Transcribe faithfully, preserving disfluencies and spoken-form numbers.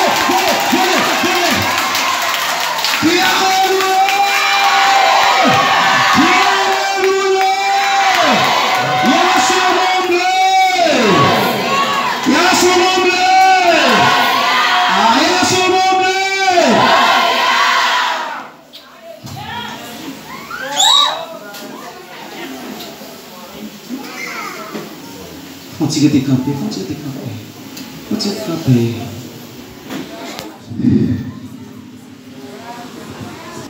Vole, vole, vole, vole. Kri alelouya! Kri alelouya! Yas ou bon Dye! Yas ou bon Dye! Ah, Yas ou bon Dye! Fon ti rete kanpe, fon ti rete kanpe. Fon ti rete kanpe.